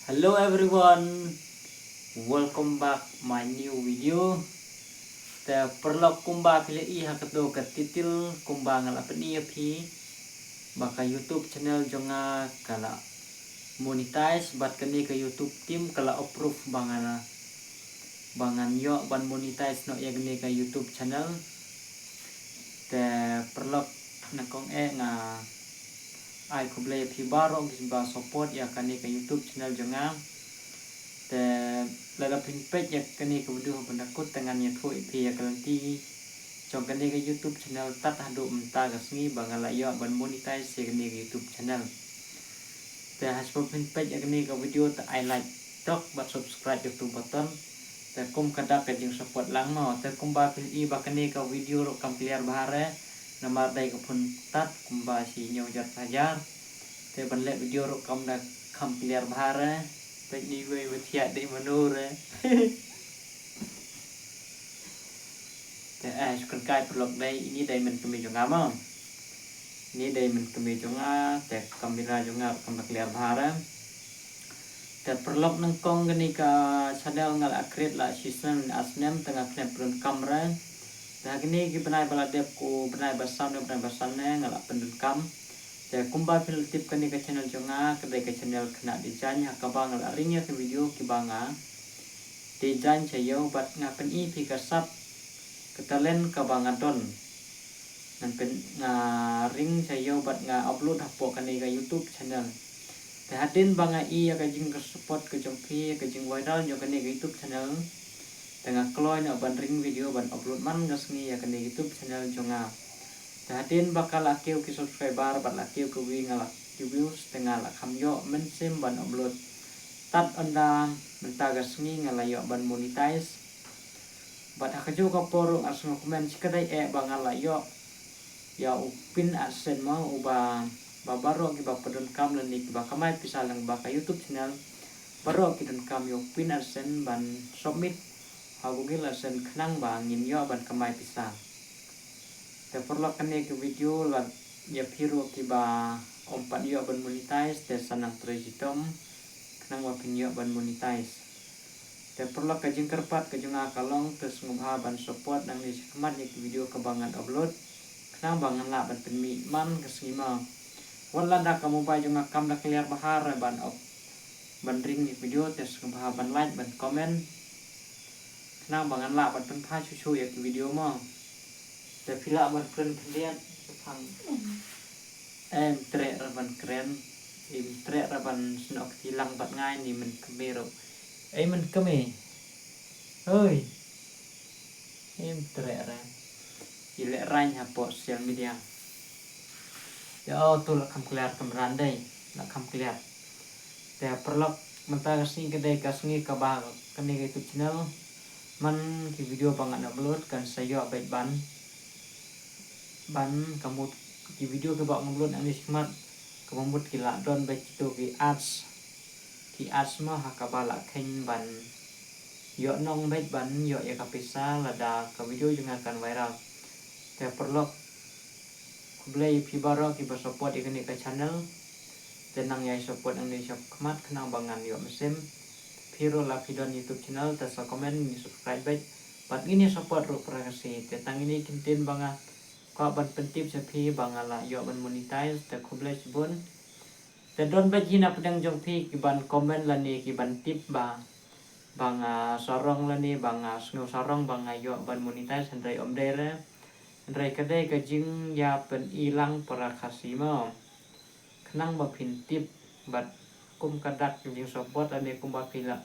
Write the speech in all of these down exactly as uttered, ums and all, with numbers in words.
Hello everyone, welcome back my new video. Te paralok, kumba phi la i ha kato ka title, kumba nga la pyni ïa phi ba ka YouTube channel jong nga ka la monetize, bad kane ka YouTube team ka la approve ba nga la, ba ngan ïoh ban monetize noh ïa kane ka YouTube channel. Te paralok, nyngkong eh nga ai khublei ïa phi baroh kiba support ïa kane ka YouTube channel jong nga. Te lada phin peit ïa kane ka video haduh mynta te ngan ïathuh ïa phi ïa ka lynti jong kane ka YouTube channel tad haduh mynta ka sngi ba nga la ïoh ban monetize ïa kane ka YouTube channel. Te hashwa phin peit ïa kane ka video te ai like tok bad subscribe ïa uto u button. Te kum ka dak ka jingsupport lang mo. Te kumba phi i ba kane ka video ruh kam clear bha re. Namar dei ka phone tad kumba shi hynñiew hajar hajar. Te ban leh video ruh kam da kam clear bha re. Peit ni wei wei thiah dei mano re. Te eh, shu kynkai paralok, dei ini dei mynkmie jong nga mo. Ini dei mynkmie jong nga, te kamera jong nga ruh kam da clear bha re. Te paralok, nyngkong kane ka channel nga la create la shi snem ar snem te nga khlem pyndonkam re. Te ha kine ki bnai ba la dep, u bnai ba saw ne u bnai ba san ne nga la pyndonkam. Te kumba phi la tip kane ka channel jong nga ka dei ka channel khynnah design ha kaba nga la ring ïa ki video kiba nga design sha ïew bad nga pyni phi ka sap ka talent kaba nga don. Ngan pyn, nga ring sha ïew bad nga upload hapoh kane ka YouTube channel. Te hadien ba nga i ïa ka jingsupport ka jong phi, ka jingviral jong kane ka YouTube channel, te nga kloi noh ban ring video ban upload man ka sngi ïa kane ka YouTube channel jong nga. Te hadien ba ka la kiew ki subscriber bad la kiew ki view, nga la ki views, te nga la kham ïoh mynsiem ban upload. Tad ynda mynta ka sngi nga la ïoh ban monetize. Bad ha kajuh ka por ruh nga sngewkmen shikatdei eh ba nga la ïoh ïa u pin AdSense mo, uba, ba baroh kiba pyndonkam lane kiba kamai pisa lyngba ka YouTube channel, baroh ki donkam ïa u pin AdSense ban submit ha Google AdSense khnang ba ngin ïoh ban kamai pisa. Te paralok, kane ka video la ïa phi ruh kiba ym pat ïoh ban monetize, te sa nang trei shitom khnang ba phin ïoh ban monetize. Te paralok, ka jingkyrpad ka jong nga ka long te sngewbha ban support nangne shakhmat ïa ki video kaba ngan upload khnang ba ngan lah ban pynmih man ka sngi mo. Wat lada ka mobile jong nga kam da clear bha re ban up, ban ring ïa ki video, te sngewbha ban like ban comment khnang ba ngan lah ban pynphai shuh shuh ïa ki video mo. Te phi lah ban kren khyndiat shaphang. Em treh re ban kren. Em treh re ban snoh kti lang bad nga ini, mynkmie ruh. Ei mynkmie. Hoi. Em treh re. I leh rain hapoh social media. Te o tu la kham clear kamera dei. La kham clear. Te paralok, mynta ka sngi ka dei ka sngi kaba kane ka YouTube channel man ki video ba ngan upload kan sa ïoh beit ban, ban ka mut ki video kiba ngan upload nangne shakhmat kaba mut ki la don beit kito ki ads. Ki ads mo ha kaba la kheiñ ban ïoh nong beit ban ïoh ïa ka pisa lada ka video jong nga kan viral. Te paralok, khublei ïa phi baroh kiba support ïa kane ka channel. Te nang ïai support nangne shakhmat khnang ba ngan ïoh mynsiem. Phi ruh la phi don YouTube channel te sa comment, ngin subscribe beit bad ngin ïa support ruh para ka sngi. Te tang ini ki ktien ba nga kwah ban pyntip sha phi ba nga la ïoh ban monetize, te khublei shibun. Te don beit hi na pdeng jong phi kiban comment lane kiban tip ba, ba nga sarong lane ba nga sngew sarong ba nga ïoh ban monetize, hynrei ym dei re. Hynrei ka dei ka jingïapyni lang para Khasi mo. Khnang ba phin tip bad kum ka dak ka jingsupport lane kumba phi lah.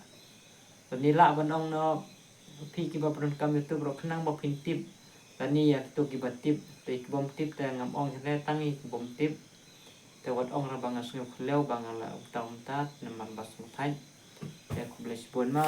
Lane lah ban ong noh phi kiba pyndonkam YouTube ruh khnang ba phin tip. Lane ïa kito kiba tip, te kibym tip te ngam ong hi re, tang i kibym tip. Te wat ong re ba nga sngew khyllew ba nga la umta umta namar ba sngewthait. Te khublei shibun mo.